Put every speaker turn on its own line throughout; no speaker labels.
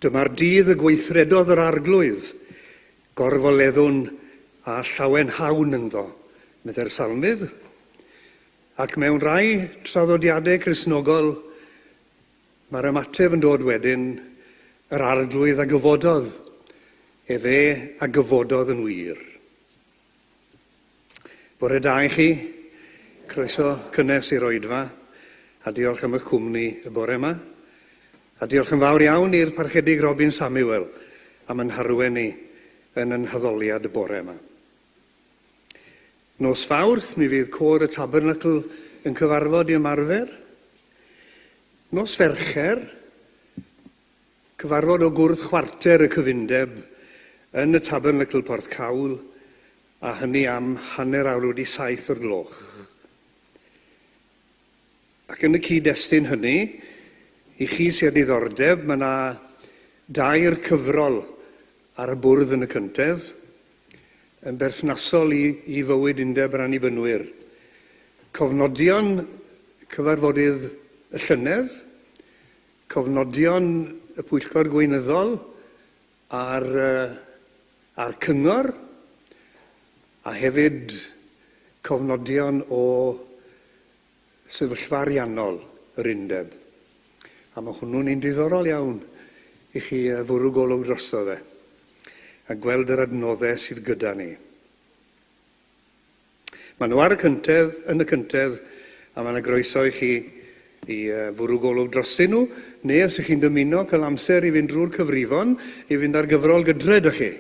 Dyma'r dydd y gweithredodd yr Arglwydd, gorfoleddwn a llawenhawn ynddo, meddai'r Salmydd. Ac mewn rhai traddodiadau Cristnogol, mae'r ymateb yn dod wedyn, yr Arglwydd a gyfododd, efe a gyfododd yn wir. Bore da i chi, croeso cynnes i'r oedfa, a diolch am eich cwmni y bore yma. A diolch yn fawr iawn i'r Parchedig Robin Samuel am yn harwen ni yn yn haddoliad y bore yma. Nos Fawrth, mi fydd Côr y Tabernacl yn cyfarfod i ymarfer. Nos Fercher, Cyfarfod o gwrdd chwarter y Cyfundeb yn y Tabernacl Porthcawl, a hynny am hanner awr wedi saith o'r gloch. Ac yn y cyd-destun hynny, i chi sydd â diddordeb, mae yna dair cyfrol ar y bwrdd yn y cyntedd, yn berthnasol i, i fywyd Undeb yr Annibynwyr. Cofnodion cyfarfodydd y llynedd, Cofnodion y Pwyllgor Gweinyddol a'r a'r Cyngor, a hefyd cofnodion o sefyllfa ariannol yr Undeb. A mae hwnnw'n un diddorol iawn i chi fwrw golwg drosto fe, a gweld yr adnoddau sydd gyda ni. Maen nhw ar y cyntedd, yn y cyntedd, a mae yna groeso i chi i fwrw golwg drostyn nhw, neu os ych chi'n dymuno cael amser i fynd drwy'r cyfrifon, i fynd ar gyfrol gydre ydych chi.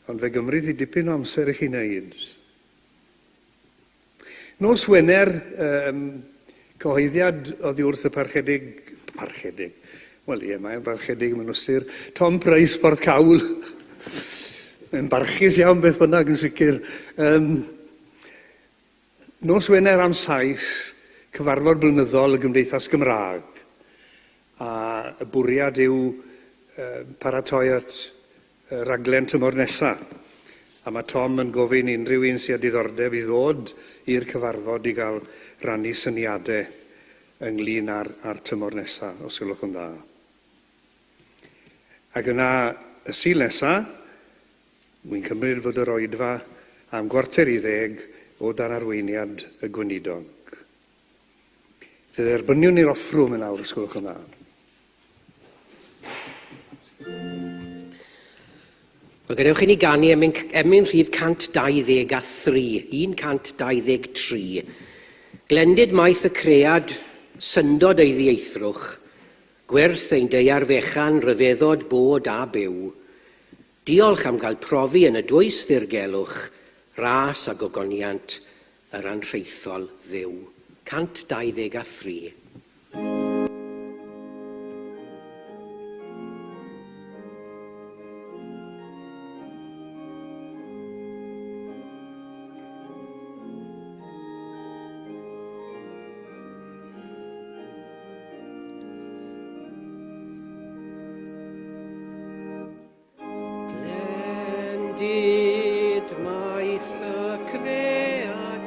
Ond fe gymryd hi dipyn o amser i chi wneud. Nos Wener, um, cyhoeddiad oddi wrth y parchedig, parchedig, wel ie, mae'n barchedig mewn ystyr, Tom Price, Porthcawl. Mae'n barchus iawn beth bynnag yn sicr. Um, nos Wener am saith, cyfarfod blynyddol y Gymdeithas Gymraeg. A y bwriad yw uh, paratoi at y rhaglen tymor nesa, a mae Tom yn gofyn i unrhyw un sy â diddordeb i ddod i'r cyfarfod i gael rannu syniade ynglyn â'r â'r tymor nesa, os gwelwch yn dda. Ac yna, y Sul nesa, wi'n cymryd fod yr oedfa am gwarter i ddeg o dan arweiniad y gweinidog. Fe dderbyniwn ni'r offrwm yn awr, os gwelwch yn dda.
Wel, gadewch i ni ganu emyn, emyn rhif 123, 123. Glendid maith y cread, syndod ei ddieithrwch, gwerth ein deiar fechan, rhyfeddod bod a byw. Diolch am gael profi yn y dwys ddirgelwch, ras a gogoniant yr anrhaethol Dduw. 123. Glendid maith y cread.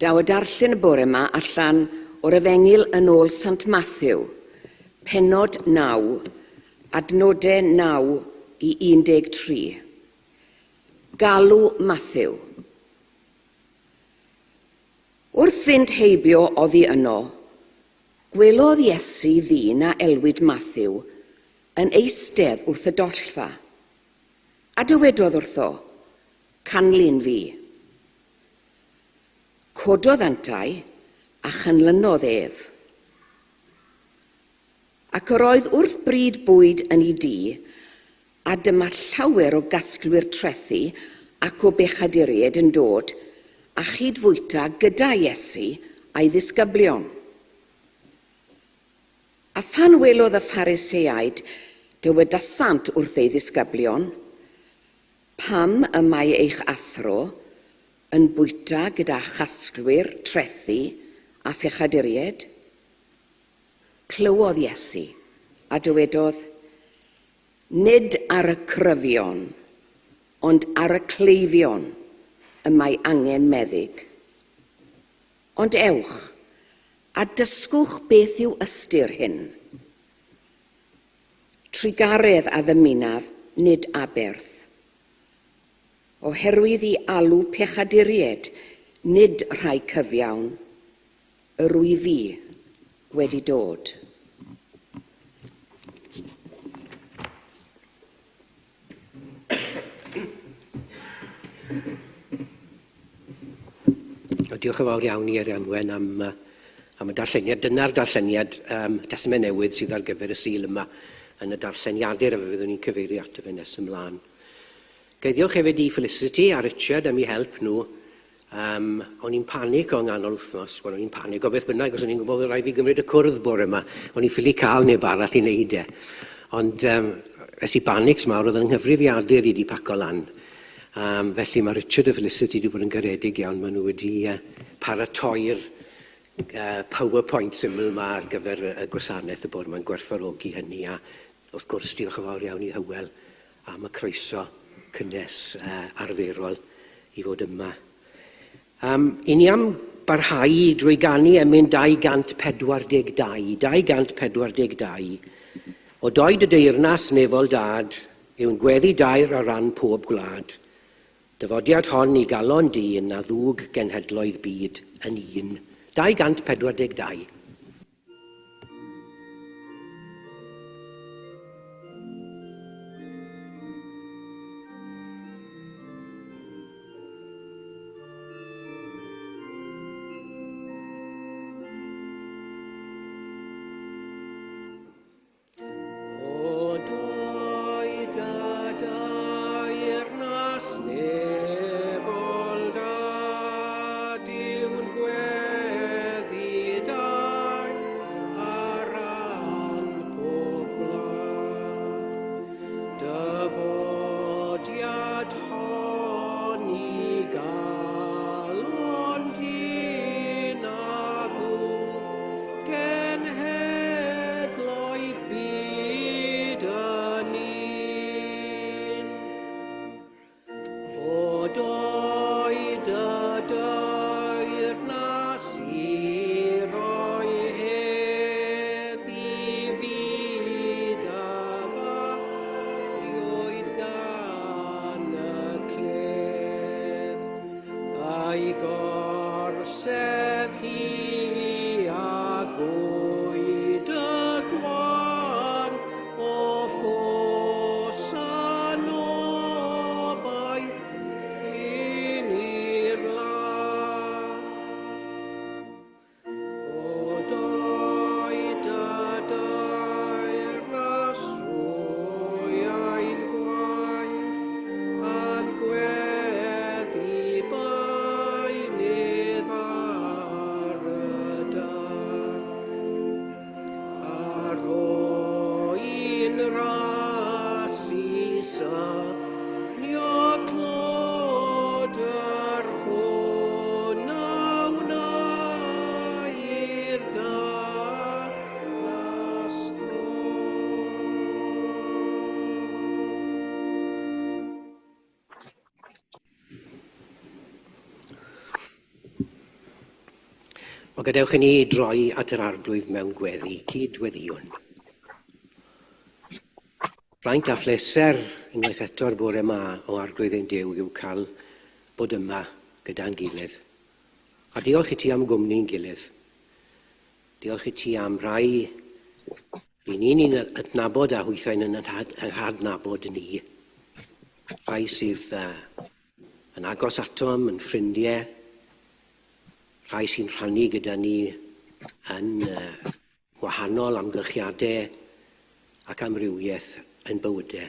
Daw y darllen y bore yma allan o'r Efengyl yn ôl Sant Matthew, pennod 9, adnodau 9 i 13. Galw Matthew. Wrth fynd heibio oddi yno, gwelodd Iesu ddyn a elwid Matthew yn eistedd wrth y dollfa, a dywedodd wrtho, Canlyn fi. Cododd yntau a chynlynodd ef. Ac yr oedd wrth bryd bwyd yn ei dŷ, a dyma llawer o gasglwyr trethi ac o bechaduriaid yn dod a chyd-fwyta gyda Iesu a'i ddisgyblion. A phan welodd y Phariseaid, dywedasant wrth ei ddisgyblion, Pam y mae eich athro yn bwyta gyda chasglwyr trethi a phechaduriaid? Clywodd Iesu, a dywedodd, Nid ar y cryfion, ond ar y cleifion y mae angen meddyg. Ond ewch, a dysgwch beth yw ystyr hyn. Trugaredd a ddymunaf, nid aberth. Oherwydd i alw pechaduriaid, nid rhai cyfiawn, yr wyf fi wedi dod.
Diolch yn fawr iawn i Arianwen am, am y darlleniad. Dyna'r darlleniad um, Testament Newydd sydd ar gyfer y Sul yma yn y darlleniadur a fe fyddwn ni'n cyfeirio ato fe nes ymlaen. Ga i ddiolch hefyd i Felicity a Richard am eu help nhw. Um, o'n i'n panic o nghanol wythnos. Wel, o'n i'n panic o beth bynnag, os o'n i'n gwybod bod rhaid fi gymryd y cwrdd bore yma. O'n i'n ffili cael neb arall i wneud e. Ond um, es i banics mawr, oedd yn nghyfrifiadur i wedi paco lan. Um, felly mae Richard a Felicity wedi bod yn garedig iawn. Maen nhw wedi paratoi'r PowerPoint syml yma ar gyfer y gwasanaeth y bore. Mae'n gwerthfawrogi hynny a wrth gwrs diolch yn fawr iawn i Hywel am y croeso cynnes arferol i fod yma. Um, I ni am barhau drwy ganu emyn 242, 242, O doed y deyrnas nefol dad, yw'n gweddi dair ar ran pob gwlad. Dyfodiad hon i galon dyn a ddwg genhedloedd byd yn un. 242. O doed a deyrnas nefol dad yw'n gweddi daer. Wel, gadewch i ni droi at yr Arglwydd mewn gweddi, cyd-weddïwn. Braint a phleser unwaith eto'r bore yma o Arglwydd ein Duw yw cael bod yma gyda'n gilydd. A diolch i ti am gwmni'n gilydd. Diolch i ti am rai i ni'n ni'n adnabod a hwythau'n yn hadnabod ni. Rhai sydd yn agos atom, yn ffrindiau, rhai sy'n rhannu gyda ni yn wahanol amgylchiadau ac amrywiaeth yn bywydau,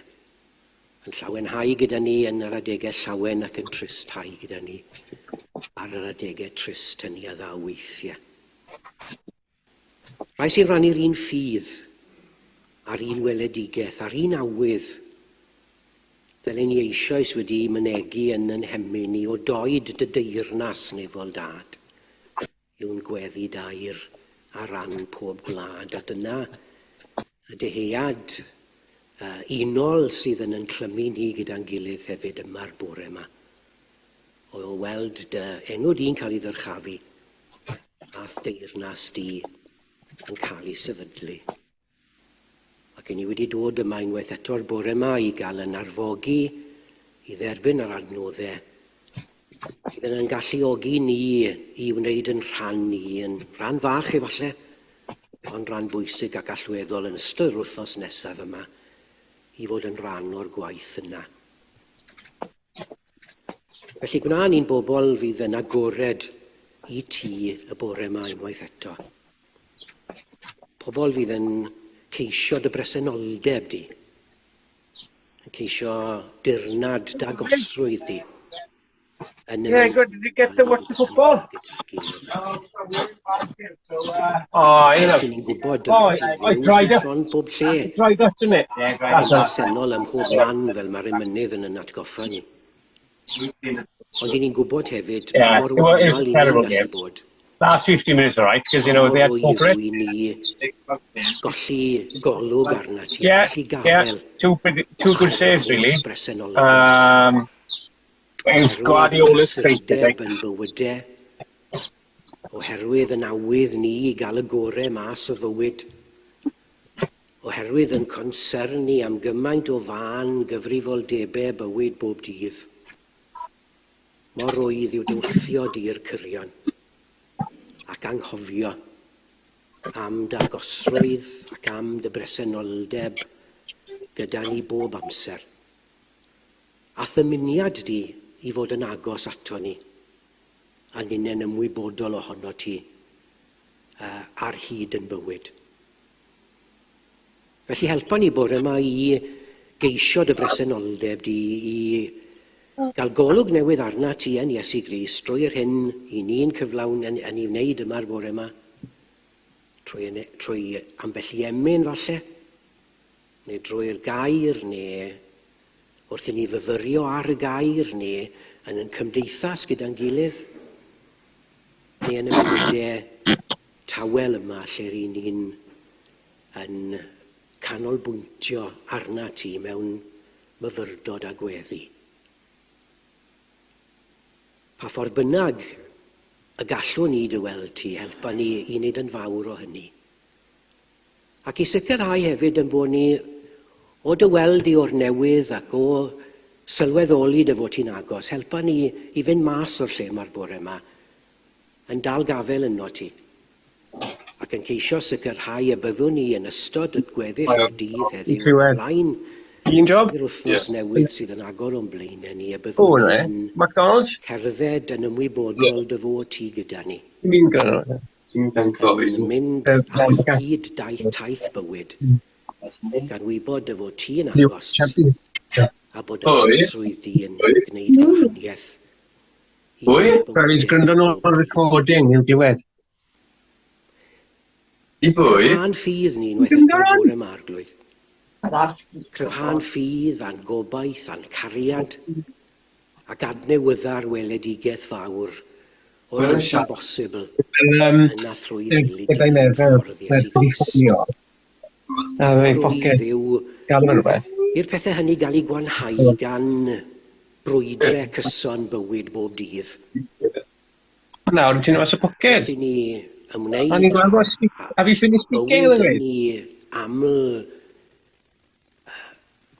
yn llawenhau gyda ni yn yr adegau llawen ac yn tristhau gyda ni ar yr adegau trist hynny a ddaw weithiau. Rhai sy'n rhannu'r un ffydd, a'r un weledigaeth, a'r un awydd, fel ein ni eisoes wedi mynegi yn yn hemyn ni, o doed dy deyrnas nefol dad, yw'n gweddi dair ar ran pob gwlad, a dyna y dyhead uh, unol sydd yn yn clymu ni gyda'n gilydd hefyd yma'r bore yma. O weld dy enw di'n cael ei ddyrchafu, a'th deyrnas di yn cael ei sefydlu. Ac i ni wedi dod yma unwaith eto'r bore yma i gael yn arfogi i dderbyn yr adnoddau sydd yn galluogi ni i wneud yn rhan ni, yn rhan fach efallai, ond rhan bwysig ac allweddol yn ystod yr wythnos nesaf yma i fod yn rhan o'r gwaith yna. Felly gwna ni'n bobl fydd yn agored i ti y bore yma unwaith eto. Pobl fydd yn ceisio dy bresenoldeb di, yn ceisio dirnad dagosrwydd di. Yn
Yeah, good. Did you get to watch the football? Oh, you know.
Ni'n gwybod
oh, I, I dried up.
Bob lle.
Dried up, didn't it? Yeah,
dried up. Presennol ym mhob man fel mae'r emynydd yn yn atgoffa ni. Ond i ni'n gwybod hefyd
yeah,
pa mor wahanol i ni'n gallu bod.
Last 15 minutes were right, because, you know, they had corporate.
i ni golli golwg arna ti,
yeah,
golli gafael.
Yeah, two, two good saves, really.
Bresenoldeb.
It was Guardiola's fate, I think.
yn bywydau, oherwydd yn awydd ni i gael y gorau mas o fywyd, oherwydd yn concern ni am gymaint o fân gyfrifoldebau bywyd bob dydd. Mor rwydd yw dy wthio di i'r cyrion, ac anghofio am dy agosrwydd ac am dy bresenoldeb gyda ni bob amser. A thymuniad di i fod yn agos ato ni, a ninne'n ymwybodol ohono ti uh, ar hyd yn bywyd. Felly helpa ni bore yma i geisio dy bresenoldeb di, i gael golwg newydd arna ti yn Iesu Grist drwy yr hyn i ni'n cyflawn yn, yn ei wneud yma'r bore yma, trwy, trwy ambell i emyn falle, neu drwy'r gair, neu wrth i ni fyfyrio ar y gair, neu yn yn cymdeithas gyda'n gilydd, neu yn y munudau tawel yma lle ry'n ni'n yn canolbwyntio arna ti mewn myfyrdod a gweddi. Pa ffordd bynnag y gallwn ni dy weld ti, helpa ni i wneud yn fawr o hynny. Ac i sicrhau hefyd yn bod ni o dy weld di o'r newydd ac o sylweddoli dy fod ti'n agos, helpa ni i fynd mas o'r lle ma'r bore yma, yn dal gafel yno ti, ac yn ceisio sicrhau y byddwn ni yn ystod y gweddill o'r dydd heddiw ac ymlaen
Un job?
i'r wythnos newydd sydd yn agor o'n blaenau ni, y byddwn ni yn
McDonald's?
cerdded yn ymwybodol dy fod ti gyda ni.
Ti'n mynd
Ti'n pencofi.
Yn mynd ar hyd daith taith bywyd, gan wybod dy fod ti yn agos a bod y swydd di yn gwneud gwahaniaeth.
Pwy?
Sorry, gwrando nôl o'r recording i'w diwedd.
I bwy?
Cryfhau'n ffydd ni unwaith eto'r bore yma, Arglwydd. Cryfhau'n ffydd a'n gobaith a'n cariad ac adnewydda'r weledigaeth fawr o'r hyn sy'n bosibl yna thrwy ddilyn ffordd Iesu Grist. Rwydd yw i'r pethau hynny gael eu gwanhau gan brwydrau cyson bywyd bob dydd.
Nawr, ti'n mas o poced.
Wrth i ni ymwneud
O'n i'n gweld bod a fi finished speaking
bywyd yn ei aml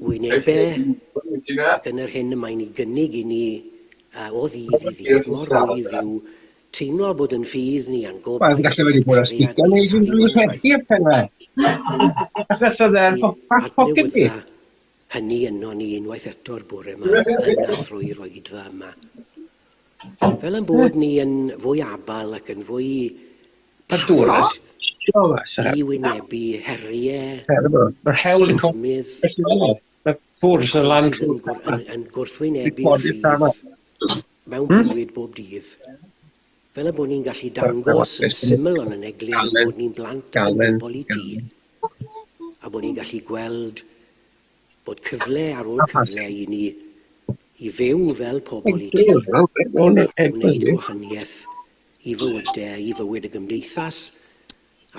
wynebau ac yn yr hyn y mae'n ei gynnig i ni o ddydd i ddydd, mor rwydd yw teimlo bod yn ffydd ni a'n gobaith.
Wel, gallu wedi bod ar speaker neu dwi'n dwi'n rhegi y pennau. Achos oedd e'n back pocket fi.
Hynny yno ni unwaith eto'r bore yma, yn a thrwy'r oedfa yma. Fel yn bod ni yn fwy abal ac yn fwy parod i wynebu heriau, stormydd, sydd yn, yn gwrthwynebu'r ffydd mewn bywyd bob dydd. Fel y bod ni'n gallu dangos yn syml ond yn eglur ein bod ni'n blant ac yn bobl i ti, a bod ni'n gallu gweld bod cyfle ar ôl cyfle i ni i fyw fel pobl i ti, a gwneud gwahaniaeth i fywydau, i fywyd y gymdeithas,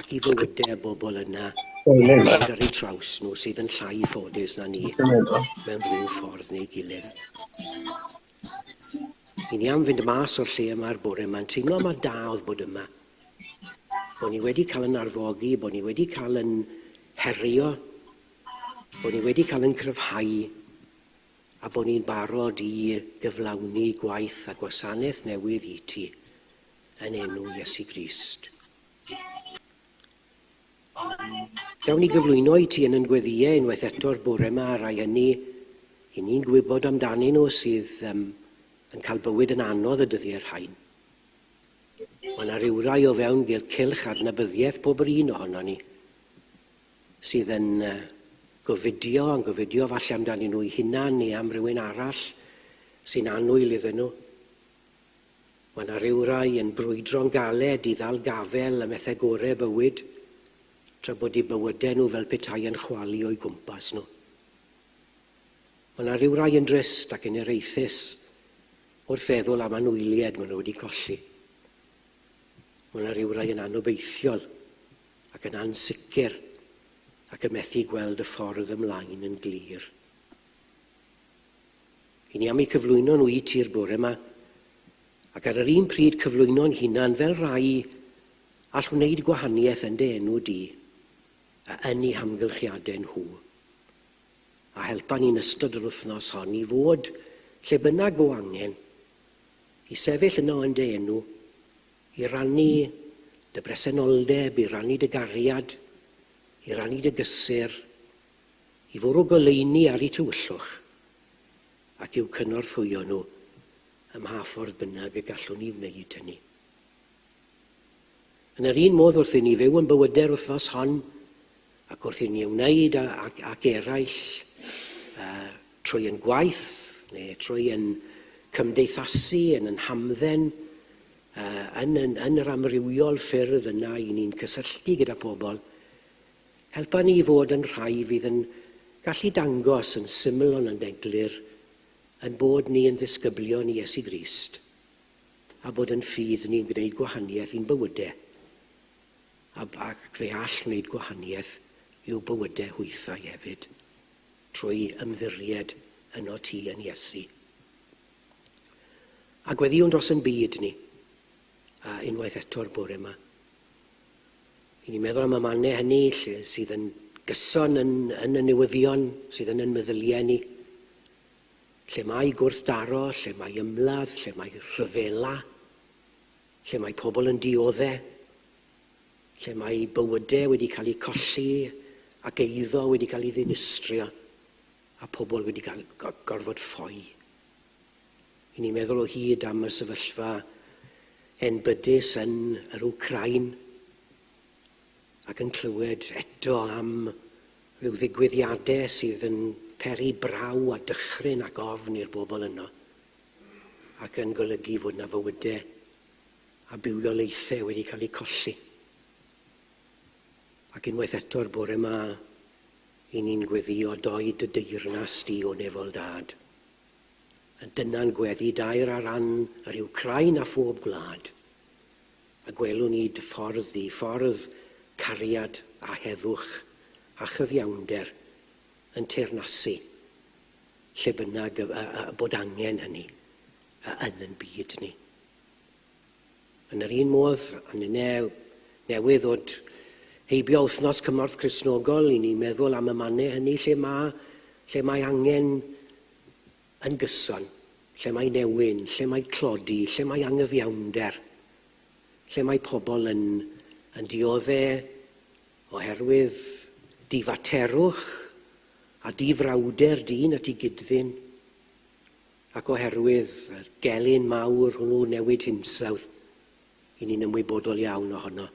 ac i fywydau y bobl yna sydd ar eu traws nhw sydd yn llai ffodus na ni mewn rhyw ffordd neu gilydd. I ni am fynd mas o'r lle yma'r bore yma yn teimlo mor da oedd bod yma. Bod ni wedi cael yn arfogi, bod ni wedi cael yn herio, bod ni wedi cael yn cryfhau a bod ni'n barod i gyflawni gwaith a gwasanaeth newydd i ti yn enw Iesu Grist. Gawn ni gyflwyno i ti yn yn gweddïau unwaith eto'r bore yma a rai hynny i ni'n gwybod amdanyn nhw sydd um, yn cael bywyd yn anodd y dyddiau rhain. Mae yna rywrai o fewn cylch adnabyddiaeth pob yr un ohono ni sydd yn gofidio, yn gofidio falle amdanyn nhw'u hunan neu am rywun arall sy'n annwyl iddyn nhw. Mae yna rywrai yn brwydro'n galed i ddal gafel ym mhethau gorau bywyd, tra bod eu bywydau nhw fel petai yn chwalu o'u gwmpas nhw. Mae yna rywrai yn drist ac yn hiraethus wrth feddwl am anwyliaid maen nhw wedi colli. Mae yna rywrai yn anobeithiol ac yn ansicr ac yn methu gweld y ffordd ymlaen yn glir. I ni am eu cyflwyno nhw i ti'r bore yma, ac ar yr un pryd cyflwyno'n hunan fel rhai all wneud gwahaniaeth yn dy enw di a yn eu hamgylchiadau nhw. A helpa ni'n ystod yr wythnos hon i fod, lle bynnag bo angen, i sefyll yno yn dy enw, i rannu dy bresenoldeb, i rannu dy gariad, i rannu dy gysur, i fwrw goleuni ar eu tywyllwch, ac i'w cynorthwyo nhw ym mha ffordd bynnag y gallwn ni wneud hynny. Yn yr un modd, wrth i ni fyw yn bywydau'r wythnos hon, ac wrth i ni wneud ac, ac eraill trwy yn gwaith neu trwy yn cymdeithasu, yn yn hamdden, yn, yn, yn yr amrywiol ffyrdd yna i ni'n cysylltu gyda pobl, helpa ni i fod yn rhai fydd yn gallu dangos yn syml ond yn eglur yn bod ni yn ddisgyblion i Iesu Grist a bod yn ffydd ni'n gwneud gwahaniaeth i'n bywydau a, ac fe all wneud gwahaniaeth i'w bywydau hwythau hefyd trwy ymddiried yno ti yn Iesu. A gweddïwn dros yn byd ni, a unwaith eto'r bore yma. I ni'n meddwl am y mannau hynny lle sydd yn gyson yn, yn y newyddion, sydd yn yn meddyliau ni, lle mae gwrthdaro, lle mae ymladd, lle mae rhyfela, lle mae pobl yn diodde, lle mae bywydau wedi cael eu colli ac eiddo wedi cael ei ddinistrio a pobl wedi cael gorfod ffoi. I ni'n meddwl o hyd am y sefyllfa enbydus yn yr Wcráin ac yn clywed eto am ryw ddigwyddiadau sydd yn peri braw a dychryn ac ofn i'r bobl yno ac yn golygu fod na fywydau a bywiolaethau wedi cael eu colli. Ac unwaith eto'r bore yma, i ni'n gweddio doed dy deyrnas di o nefol dad. A dyna'n gweddi daer ar ran yr Wcráin a phob gwlad. A gwelwn ni dy ffordd di, ffordd cariad a heddwch a chyfiawnder yn teyrnasu lle bynnag y, y, y bod angen hynny yn yn byd ni. Yn yr un modd, a ninne Newydd ddod heibio wythnos cymorth Cristnogol i ni meddwl am y mannau hynny lle mae, lle mae angen yn gyson, lle mae newyn, lle mae tlodi, lle mae angyfiawnder, lle mae pobl yn, yn dioddau oherwydd difaterwch a difrawder dyn at ei gyd-ddyn, ac oherwydd y gelyn mawr hwnnw newid hinsawdd, i ni'n ymwybodol iawn ohono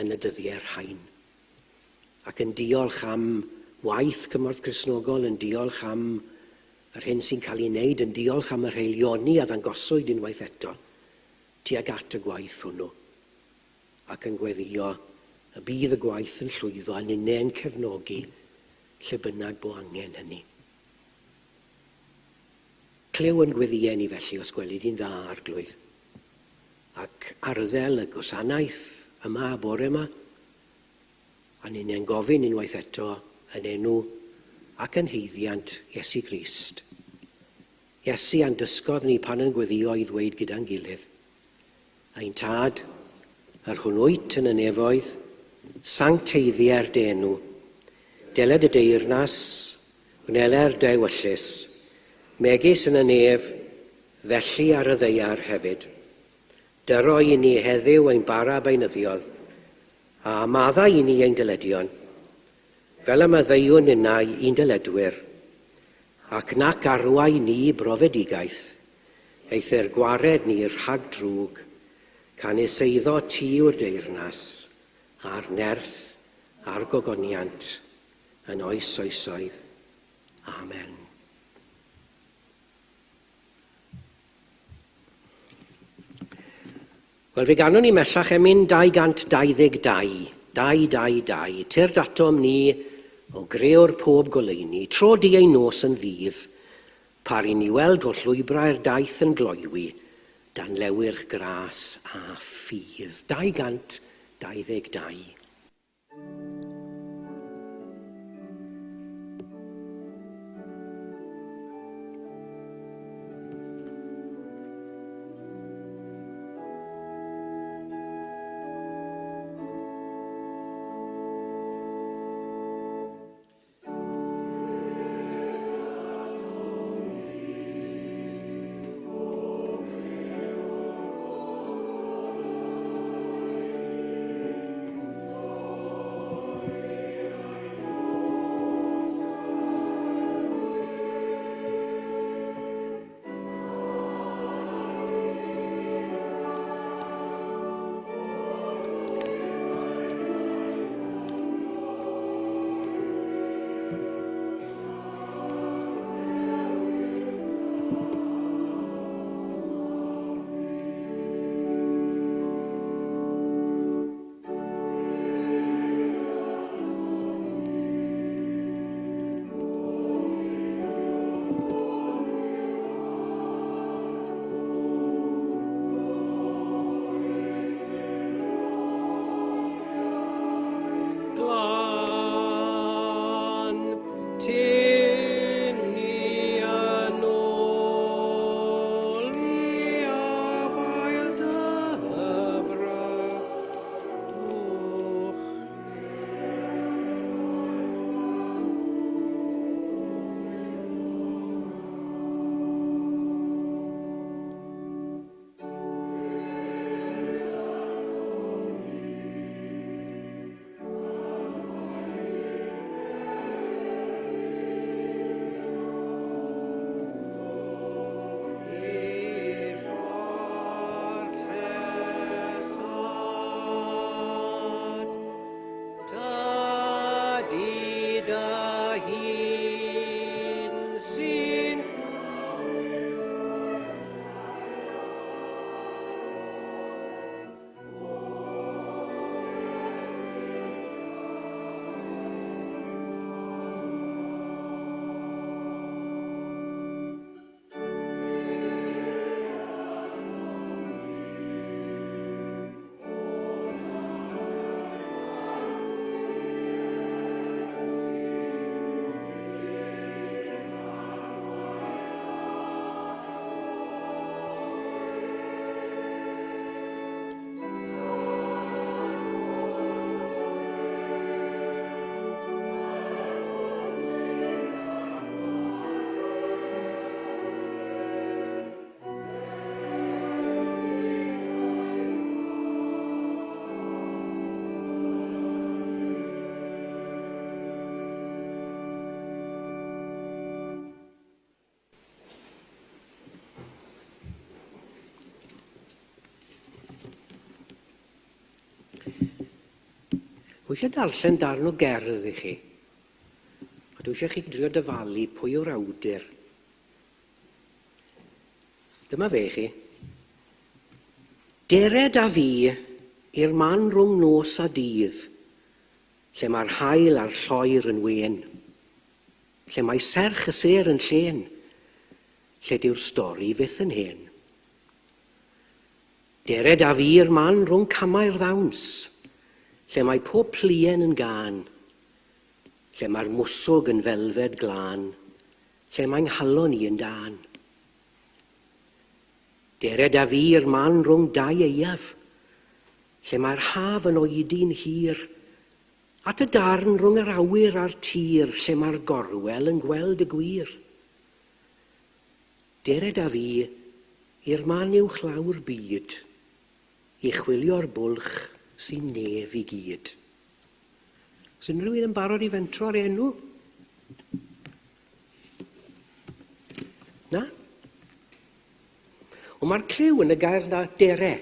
yn y dyddiau rhain. Ac yn diolch am waith Cymorth Cristnogol, yn diolch am yr hyn sy'n cael ei wneud, yn diolch am yr haelioni a ddangoswyd unwaith eto tuag at y gwaith hwnnw, ac yn gweddïo y bydd y gwaith yn llwyddo a ninne yn cefnogi lle bynnag bo angen hynny. Clyw yn gweddïau ni felly, os gweli di'n dda, Arglwydd, ac arddel y gwasanaeth yma y bore yma, a ninne'n gofyn unwaith eto yn enw ac yn haeddiant Iesu Grist. Iesu a'n dysgodd ni pan yn gweddïo i ddweud gyda'n gilydd, Ein Tad, yr hwn wyt yn y nefoedd, sancteiddier dy enw. Deled y deyrnas, gwneler dy ewyllys, megis yn y nef, felly ar y ddaear hefyd. Dyro i ni heddiw ein bara beunyddiol, a maddau i ni ein dyledion, fel y maddeuwn ninnau i'n dyledwyr, ac nac arwai ni brofedigaeth, eithr gwared ni rhag drwg, canys eiddo ti yw'r deyrnas, a'r nerth, a'r gogoniant, yn oes oesoedd. Amen. Wel, fe ganwn ni mellach emyn 222, 222, Tyrd atom ni o greor pob goleuni, tro di ein nos yn ddydd, par i ni weld holl lwybrau'r daith yn gloywi, dan lewyrch gras a ffydd. 222. Dwi eisiau darllen darn o gerdd i chi. A dwi eisiau chi drio dyfalu pwy yw'r awdur. Dyma fe i chi. Dered a fi i'r man rhwng nos a dydd, lle mae'r haul a'r lloer yn wên, lle mae serch y sêr yn llên, lle dyw'r stori fyth yn hen. Dered a fi i'r man rhwng camau'r ddawns, lle mae pob pluen yn gân, lle mae'r mwswg yn felfed glân, lle mae 'nghalon i yn dân. Dered a fi i'r man rhwng dau aeaf, lle mae'r haf yn oedi'n hir, at y darn rhwng yr awyr a'r tir, lle mae'r gorwel yn gweld y gwir. Dered â fi i'r man uwchlaw'r byd, i chwilio'r bwlch sy'n nef i gyd. Os unrhyw un yn barod i fentro ar enw? Na? Ond mae'r clyw yn y gair na dere.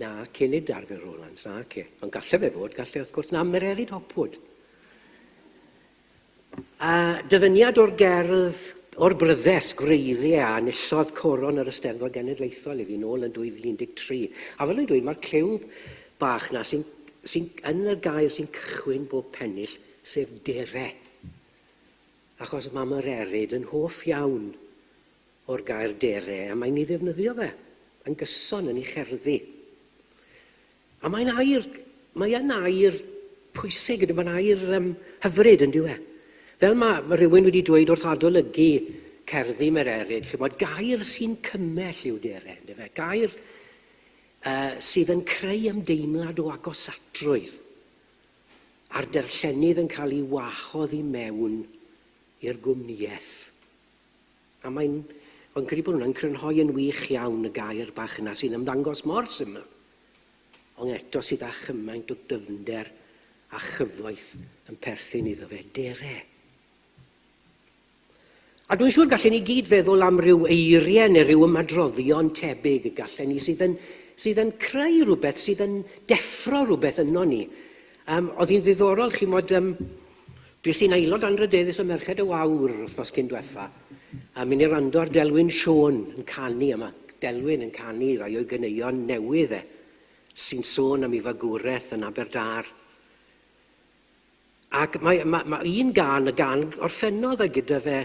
Na, cyn i Darfur Rowlands, na, ce. Ond gallai fe fod, gallai wrth gwrs, na, Mererid Hopwood. A dyfyniad o'r gerdd o'r bryddes gwreiddiau a enillodd coron yr Eisteddfod Genedlaethol iddi nôl yn 2013. A fel o'n i'n dweud, mae'r cliw bach 'na sy'n sy yn y gair sy'n cychwyn bob pennill, sef dere. Achos mae Mererid yn hoff iawn o'r gair dere, a mae'n ei ddefnyddio fe yn gyson yn ei cherddi. A mae'n air, mae yn air pwysig, mae'n air um, hyfryd yn dyw e. Fel mae, mae rhywun wedi dweud wrth adolygu cerddi Mererid, chymod, gair sy'n cymell yw dere, ynddo fe? Gair sydd yn creu ymdeimlad o agosatrwydd, a'r darllenydd yn cael ei wahodd i mewn i'r gwmnïaeth. A mae'n, o'n credu bod hwnna'n crynhoi yn wych iawn y gair bach yna sy'n ymddangos mor syml, ond eto sydd â chymaint o dyfnder a chyfoeth yn perthyn iddo fe. Dere. A dwi'n siŵr gallen ni gyd feddwl am ryw eiriau neu ryw ymadroddion tebyg y gallen ni sydd yn, sydd yn creu rhywbeth, sydd yn deffro rhywbeth yno ni. Oedd hi'n ddiddorol, chi mod, Bues i'n aelod anrhydeddus o Merched y Wawr wythnos cyn dwetha, a mynd i wrando ar Delwyn Siôn yn canu, a mae Delwyn yn canu rai o'i ganeuon newydd e, sy'n sôn am ei fagwraeth yn Aberdâr. Ac mae, mae, mae un gân, y gân orffennodd e gyda fe,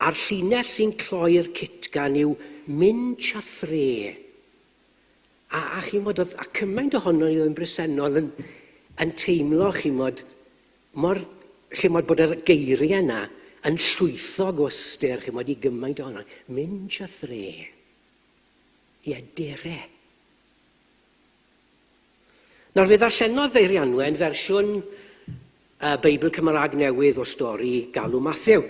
a'r llinell sy'n cloi'r cytgan yw Mynd Chathre. A, a chi'n bod, oedd, a cymaint ohono ni oedd yn bresennol yn, yn teimlo, chi'n bod, mor, chi'n bod, bod yr geiriau yna yn llwythog o ystyr, chi'n bod, i gymaint ohono. Mynd chathre. Ie, dere. Nawr, fe ddarllenodd Eirianwen fersiwn y Beibl Cymraeg Newydd o stori Galw Mathew,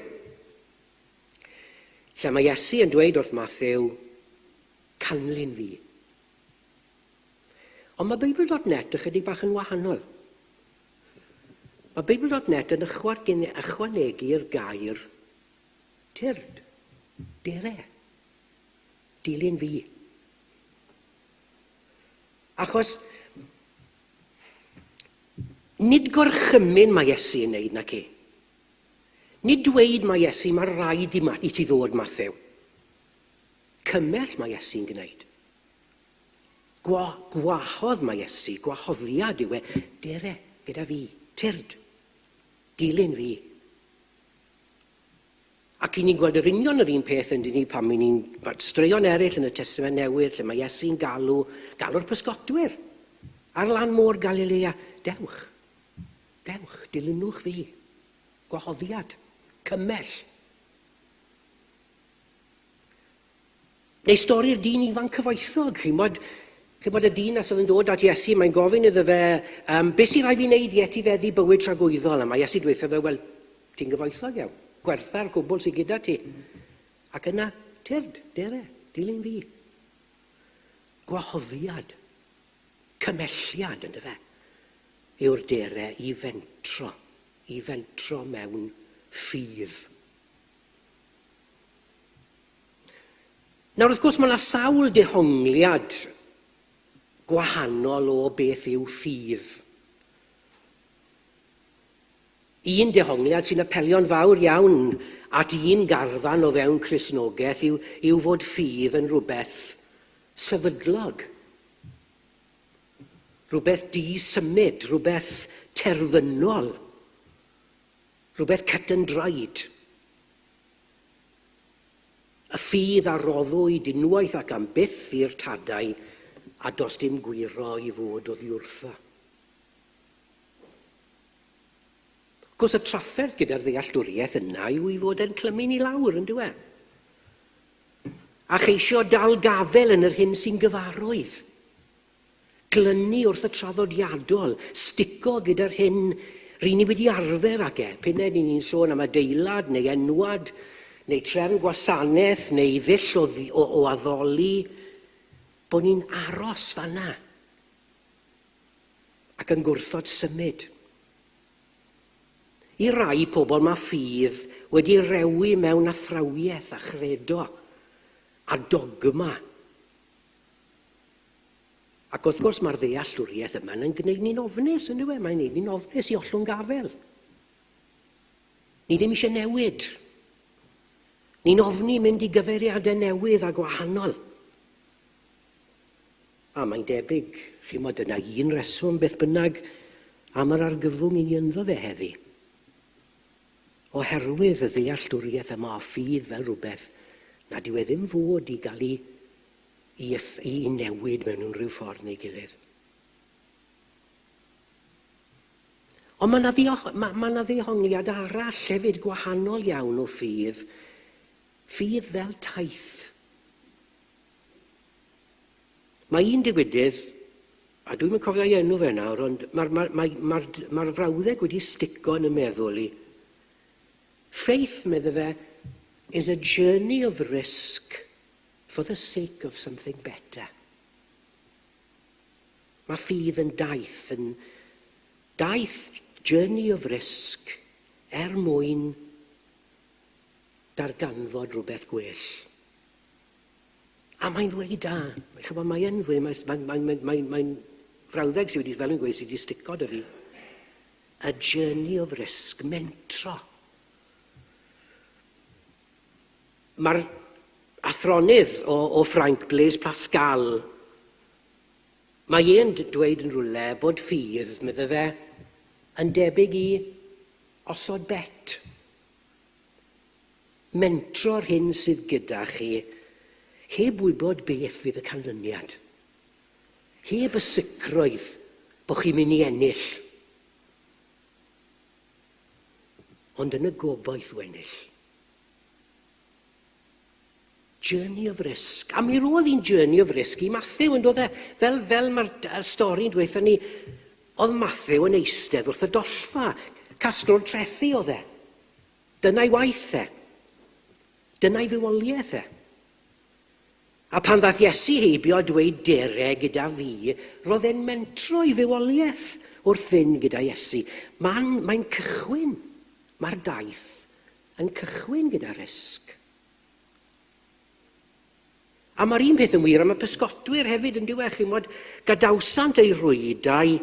lle mae Iesu yn dweud wrth Mathew, Canlyn fi. Ond mae Beibl.net ychydig bach yn wahanol. Mae Beibl.net yn ychwanegu'r gair tyrd, dere, dilyn fi. Achos nid gorchymyn mae Iesu yn neud, nac e. Nid dweud mae Iesu, mae rhaid i, i ti ddod, Mathew. Cymell mae Iesu'n gwneud. Gwa, gwahodd mae Iesu, gwahoddiad yw e, dere gyda fi, tyrd, dilyn fi. Ac i ni'n gweld yr union yr un peth yn ni pan ni'n straeon eraill yn y Testament Newydd lle mae Iesu'n galw, galw'r pysgotwyr ar lan môr Galilea, dewch, dewch, dilynwch fi. Gwahoddiad, cymell. Neu stori'r dyn ifanc cyfoethog, chi'mod, chi'mod y dyn as oedd yn dod at Iesu, mae'n gofyn iddo fe, beth sy'n rhaid fi wneud i etifeddu bywyd tragwyddol? A mae Iesu dweutho fe, wel, ti'n gyfoethog iawn, gwertha'r cwbl sydd gyda ti. Ac yna, tyrd, dere, dilyn fi. Gwahoddiad, cymelliad, ynddo fe, yw'r dere i fentro, i fentro mewn ffydd. Nawr, wrth gwrs, mae yna sawl dehongliad gwahanol o beth yw ffydd. Un dehongliad sy'n apelio'n fawr iawn at un garfan o fewn Cristnogaeth yw, yw fod ffydd yn rhywbeth sefydlog, rhywbeth di-symud, rhywbeth terfynol, rhywbeth cut and dried. Y ffydd a roddwyd unwaith ac am byth i'r tadau, a does dim gwyro i fod oddi wrtho. Wrth gwrs, y trafferth gyda'r ddealltwriaeth yna yw i fod e'n clymu ni lawr, yn dyw e? A cheisio dal gafel yn yr hyn sy'n gyfarwydd. Glynu wrth y traddodiadol, stico gyda'r hyn ry'n ni wedi arfer ag e, p'un ai ni'n sôn am adeilad neu enwad, neu trefn gwasanaeth, neu ddull o, o, o addoli, bod ni'n aros fanna ac yn gwrthod symud. I rai pobl mae ffydd wedi rewi mewn athrawiaeth a chredo a dogma. Ac wrth gwrs mae'r ddealltwriaeth yma yn gwneud ni'n ofnus, yn dyw e? Mae'n gwneud ni'n ofnus i ollwng gafel. Ni ddim eisiau newid. Ni'n ofni mynd i gyfeiriadau newydd a gwahanol. A mae'n debyg, chimod, dyna un reswm beth bynnag am yr argyfwng i ni ynddo fe heddi. Oherwydd y ddealltwriaeth yma o ffydd fel rhywbeth nad yw e ddim fod i gael ei, i, i newid mewn unrhyw ffordd neu gilydd. Ond mae yna, ma, ma yna ddehongliad arall hefyd gwahanol iawn o ffydd, ffydd fel taith. Mae un digwydydd, a dwi'm yn cofio ei enw fe nawr, ond mae'r ma, ma, ma, ma frawddeg wedi stico yn y meddwl i. Faith, medde fe, is a journey of risk for the sake of something better. Mae ffydd yn daith, yn daith journey of risk er mwyn darganfod rhywbeth gwell. A mae'n ddweud da. Chymod, mae yn ddweud, mae'n mae, mae, mae, mae, mae frawddeg sydd wedi, fel yn gweud, sydd wedi stico dy fi. A journey of risk, mentro. Mae'r athronydd o, o Ffrainc, Blaise Pascal, mae e'n dweud yn rhywle bod ffydd, medde fe, yn debyg i osod bet. Mentro'r hyn sydd gyda chi, heb wybod beth fydd y canlyniad. Heb y sicrwydd bod chi'n mynd i ennill. Ond yn y gobaith o ennill. Journey of risk. A mi roedd hi'n journey of risk i Matthew, yn dod e? Fel, fel mae'r stori'n dweud ni, oedd Matthew yn eistedd wrth y dollfa. Casglwr trethi oedd e. Dyna'i waith e. Dyna'i fywoliaeth e. A pan ddaeth Iesu heibio a dweud dere gyda fi, roedd e'n mentro i fywoliaeth wrth fynd gyda Iesu. Mae'n mae cychwyn, mae'r daith yn cychwyn gyda risg. A mae'r un peth yn wir am y pysgotwyr hefyd, yn dyw e, chimod, gadawsant eu rhwydau,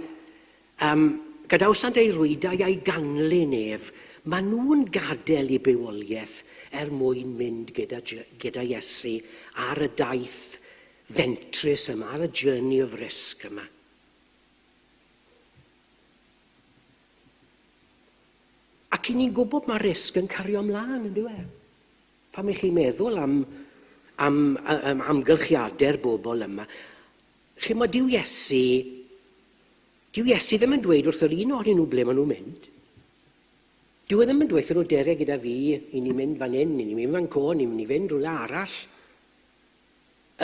um, gadawsant eu rhwydau a'i ganlyn ef. Maen nhw'n gadael i bywoliaeth er mwyn mynd gyda, gyda Iesu ar y daith fentrus yma, ar y journey of risk yma. Ac i ni'n gwybod mae risg yn cario ymlaen, yn dyw e? Pam i chi meddwl am, am, am amgylchiadau'r bobl yma, chimod, dyw Iesu, dyw Iesu ddim yn dweud wrth yr un ohonyn nhw ble maen nhw'n mynd. Dyw e ddim yn dweud nhw dere gyda fi, i ni mynd fan hyn, i ni mynd fan co, ni'n mynd i fynd rhywle arall.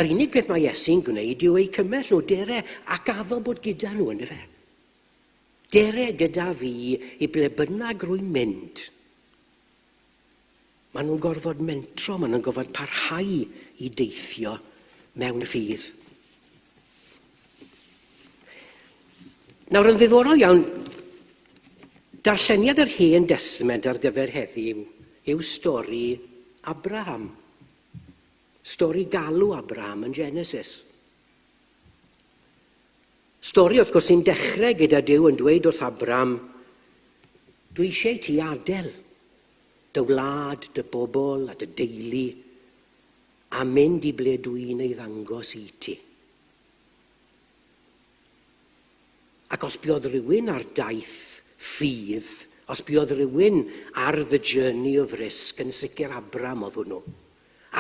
Yr unig peth mae Iesu'n gwneud yw eu cymell nhw, dere, ac addo bod gyda nhw, yndyfe? Dere gyda fi i ble bynnag rwy'n mynd. Maen nhw'n gorfod mentro, maen nhw'n gorfod parhau i deithio mewn ffydd. Nawr, yn ddiddorol iawn, darlleniad yr Hen Destament ar gyfer heddiw yw stori Abraham. Stori galw Abraham yn Genesis. Stori wrth gwrs sy'n dechrau gyda Duw yn dweud wrth Abram, dwi eisiau ti adael dy wlad, dy bobl a dy deulu a mynd i ble dwi'n ei ddangos i ti. Ac os buodd rhywun ar daith ffydd, os buodd rhywun ar the journey of risk, yn sicr Abram oedd hwnnw.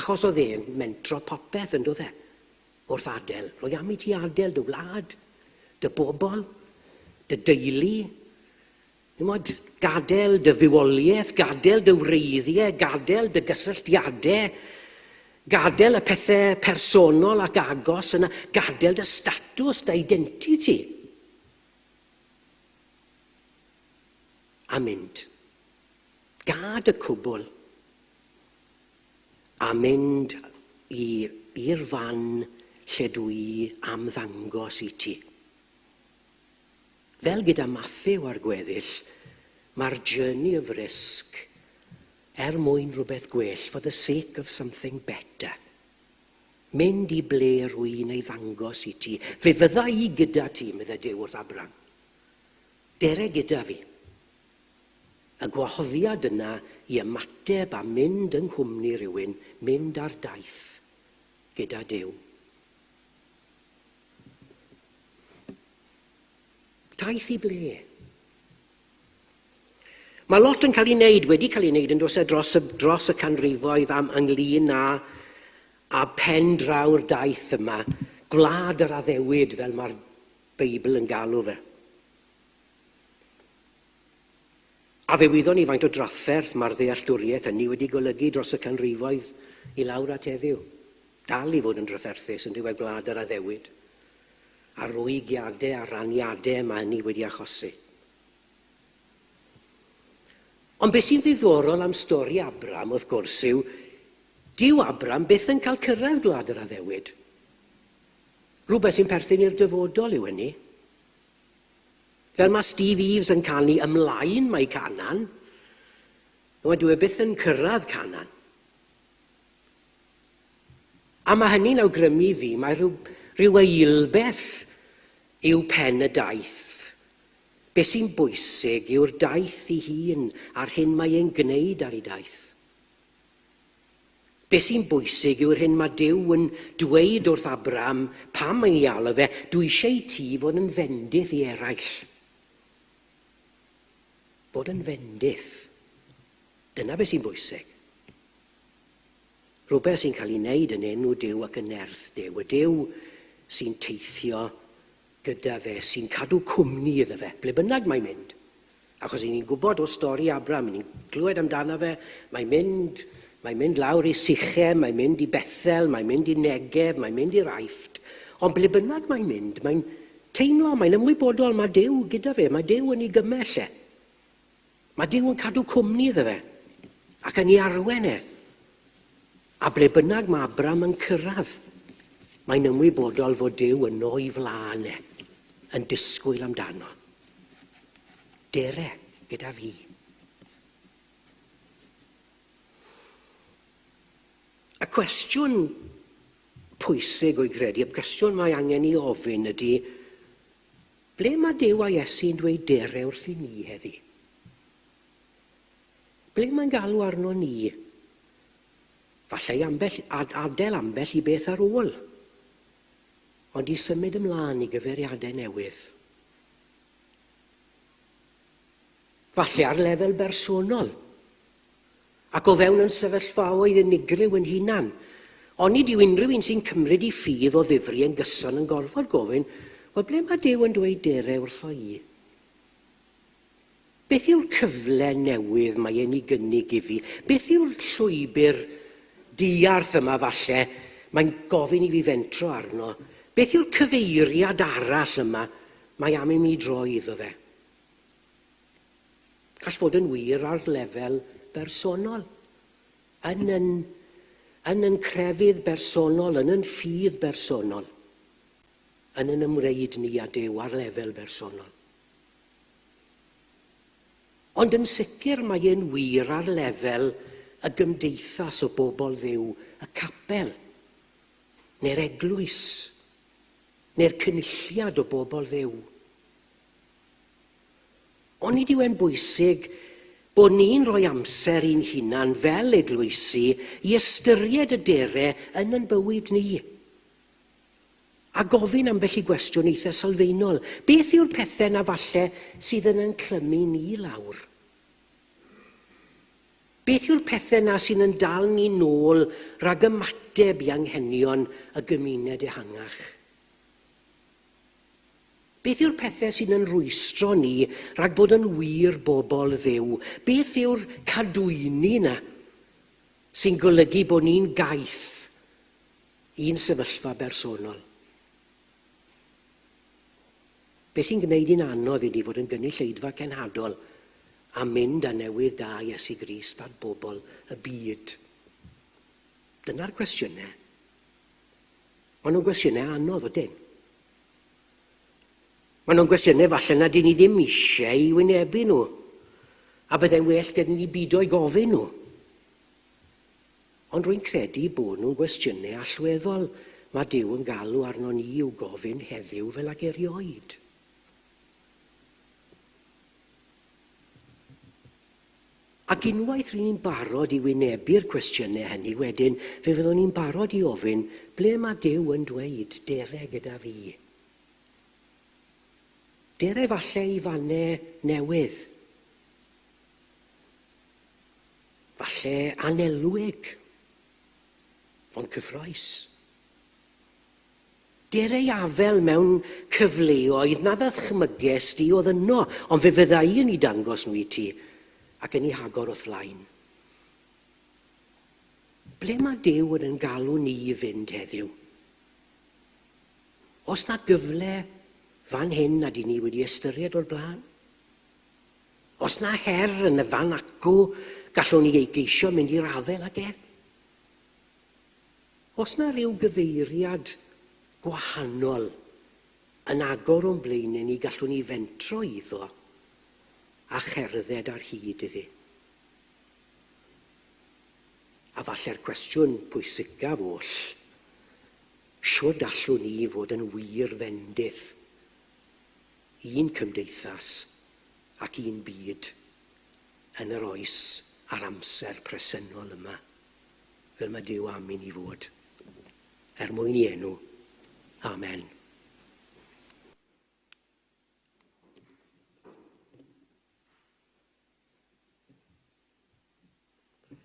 Achos oedd e'n mentro popeth, yn doedd e? Wrth adael. Rwy am i ti adael dy wlad, dy bobl, dy deulu, Chimod, gadael dy fywoliaeth, gadael dy wreiddiau, gadael dy gysylltiadau, gadael y pethau personol ac agos yna, gadael dy statws, dy identity. A mynd. Gad y cwbl. A mynd i'r fan lle dwi am ddangos i ti. Fel gyda Mathew a'r gweddill, mae'r journey of risk er mwyn rhywbeth gwell, for the sake of something better. Mynd i ble rwy'n ei ddangos i ti. Fe fydda i gyda ti, meddai Duw wrth Abram. Dere gyda fi. Y gwahoddiad yna i ymateb a mynd yng nghwmni rhywun, mynd ar daith gyda Duw. Taith i ble? Mae lot yn cael ei wneud, wedi cael ei wneud yn does e dros y, dros y canrifoedd am ynglyn â, a pen draw'r daith yma, gwlad yr addewid fel mae'r Beibl yn galw fe. A fe wyddon ni faint o drafferth mae'r ddealltwriaeth hynny wedi golygu dros y canrifoedd i lawr at heddiw. Dal i fod yn drafferthus yn dyw e gwlad yr addewid, a'r rwygiadau a raniadau mae hynny wedi achosi. Ond beth sy'n ddiddorol am stori Abram, wrth gwrs, yw dyw Abram byth yn cael cyrraedd gwlad yr addewid. Rhywbeth sy'n perthyn i'r dyfodol yw hynny. Fel mae Steve Eaves yn canu ymlaen mae Canaan, wel, dyw e byth yn cyrraedd Canaan. A mae hynny'n awgrymu fi mae rhyw, rhyw eilbeth yw pen y daith. Be sy'n bwysig yw'r daith ei hun a'r hyn mae e'n gwneud ar ei daith. Be sy'n bwysig yw'r hyn mae Duw yn dweud wrth Abraham pam mae'n ei alw fe, dwi eisiau i ti fod yn fendith i eraill. Bod yn fendith. Dyna beth sy'n bwysig. Rhywbeth sy'n cael ei wneud yn enw Duw ac yn nerth Duw. Y Duw sy'n teithio gyda fe, sy'n cadw cwmni iddo fe, ble bynnag mae'n mynd. Achos i ni'n gwybod o stori Abram, i ni'n clywed amdano fe, mae'n mynd, mae'n mynd lawr i Sichem, mae'n mynd i Bethel, mae'n mynd i Negev, mae'n mynd i'r Aifft. Ond ble bynnag mae'n mynd, mae'n teimlo, mae'n ymwybodol, mae Duw gyda fe, mae Duw yn ei gymell e. Mae Duw yn cadw cwmni iddo fe ac yn ei arwen e. A ble bynnag mae Abram yn cyrraedd, mae'n ymwybodol fod Duw yno o'i flaen e, yn disgwyl amdano. Dere gyda fi. Y cwestiwn pwysig o'i gredu, y cwestiwn mae angen i ofyn ydy, Ble mae Duw a Iesu'n dweud dere wrthyn ni heddi? Ble mae'n galw arno ni? Falle i ambell, ad, adael ambell i beth ar ôl, ond i symud ymlaen i gyfeiriadau newydd. Falle ar lefel bersonol, ac o fewn yn sefyllfaoedd unigryw yn hunan. Onid yw unrhyw un sy'n cymryd i ffydd o ddifri yn gyson yn gorfod gofyn, wel ble mae Duw yn dweud dere wrtho i? Beth yw'r cyfle newydd mae e'n ei gynnig i fi? Beth yw'r llwybr diarth yma falle mae'n gofyn i fi fentro arno? Beth yw'r cyfeiriad arall yma mae am i mi droi iddo fe? Gall fod yn wir ar lefel bersonol, yn yn, yn yn crefydd bersonol, yn yn ffydd bersonol, yn yn ymwneud ni â Duw ar lefel bersonol. Ond yn sicr mae e'n wir ar lefel y gymdeithas o bobl Dduw, y capel, neu'r eglwys, Neu'r cynulliad o bobl Dduw. Onid yw e'n bwysig bod ni'n rhoi amser i'n hunan fel eglwysi i ystyried y dere yn yn bywyd ni? A gofyn ambell i gwestiwn eitha sylfaenol. Beth yw'r pethau 'na falle sydd yn yn clymu ni lawr? Beth yw'r pethau 'na sy'n yn dal ni nôl rhag ymateb i anghenion y gymuned ehangach? Beth yw'r pethau sy'n yn rwystro ni rhag bod yn wir bobl Dduw? Beth yw'r cadwyni 'na sy'n golygu bod ni'n gaeth i'n sefyllfa bersonol? Beth sy'n gwneud hi'n anodd i ni fod yn gynulleidfa cenhadol a mynd â newydd da Iesu Grist at bobl y byd? Dyna'r cwestiynau. Maen nhw'n gwestiynau anodd, ydyn? Maen nhw'n gwestiynau falle nad y'n ni ddim eisiau i wynebu nhw, a byddai'n well gyda ni bido i gofyn nhw. Ond rwy'n credu bod nhw'n gwestiynau allweddol mae Duw yn galw arno ni i'w gofyn heddiw fel ag erioed. Ac unwaith ry'n ni'n barod i wynebu'r cwestiynau hynny wedyn, fe fyddwn ni'n barod i ofyn, ble mae Duw yn dweud, dere gyda fi? Dere falle i fannau newydd. Falle anelwig, ond cyffroes. Dere i afel mewn cyfleoedd na ddychmyges di oedd yno, ond fe fydda i yn 'u dangos nhw i ti, ac yn 'u hagor o'th flaen. Ble mae Duw yn yn galw ni i fynd heddiw? Oes 'na gyfle fan hyn nad 'yn ni wedi ystyried o'r blaen? Oes 'na her yn y fan acw gallwn ni ei geisio mynd i'r afael ag e? Oes 'na ryw gyfeiriad gwahanol yn agor o'n blaenau ni gallwn ni fentro iddo a cherdded ar hyd iddi? A falle'r cwestiwn pwysicaf oll, shwd allwn ni fod yn wir fendith i'n cymdeithas ac i'n byd yn yr oes a'r amser presennol yma? fel mae Duw am i ni fod. Er mwyn i enw. Amen.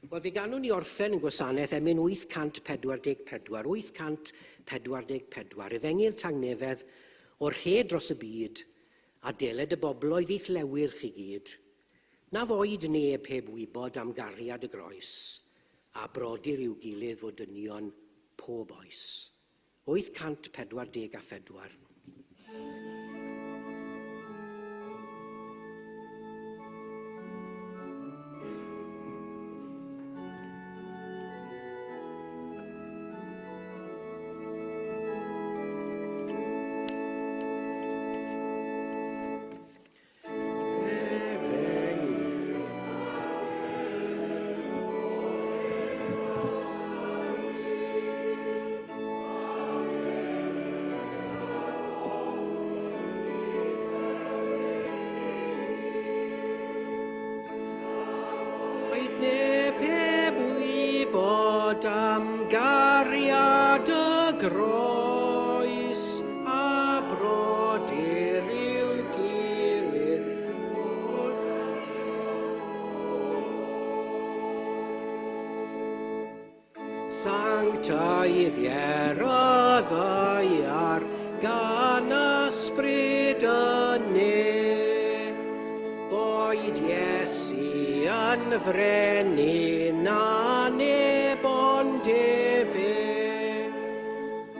Wel, fe ganwn ni orffen yn gwasanaeth emyn 844, 844, Efengyl Tangnefedd o'r rhed dros y byd, a deled y bobloedd i'th lewyrch i gyd. Na foed neb heb wybod am gariad y groes, a brodyr i'w gilydd fod dynion pob oes. 844. Paid neb heb wybod am gariad y groes. A brodyr i'w gilydd fod. Sanctaidd ger y ddaear gan ysbryd y ne. Boed Iesu yn frenin a neb ond efe.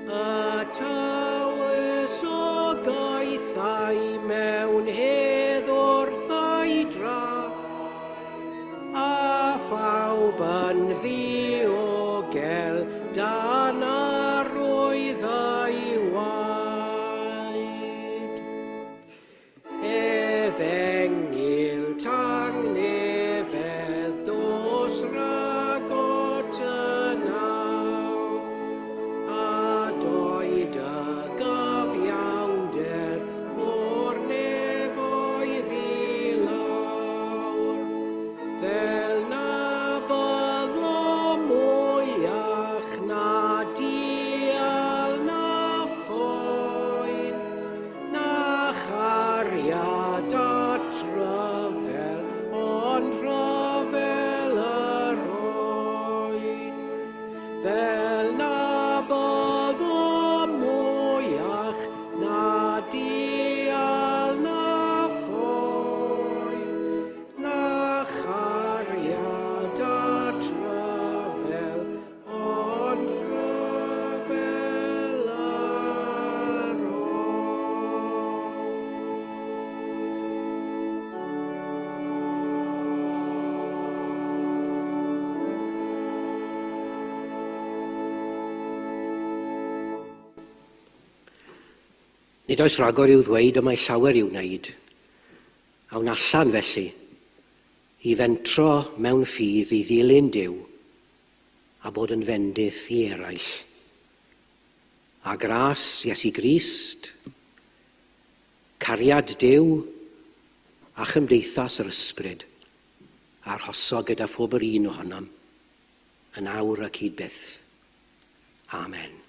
Y tywys o gaethau mewn hedd wrth ei dra, a phawb yn ddiogel dan arwydd ei waed. Efengyl tangnefedd dos ragot y naw, a doed y gyfiawnder. Nid oes rhagor i'w ddweud, ond mae llawer i'w wneud. Awn allan felly, i fentro mewn ffydd i ddilyn Duw a bod yn fendith i eraill. A gras Iesu Grist, cariad Duw a chymdeithas yr Ysbryd, arhoso gyda phob yr un ohonom, yn awr ac hyd byth. Amen.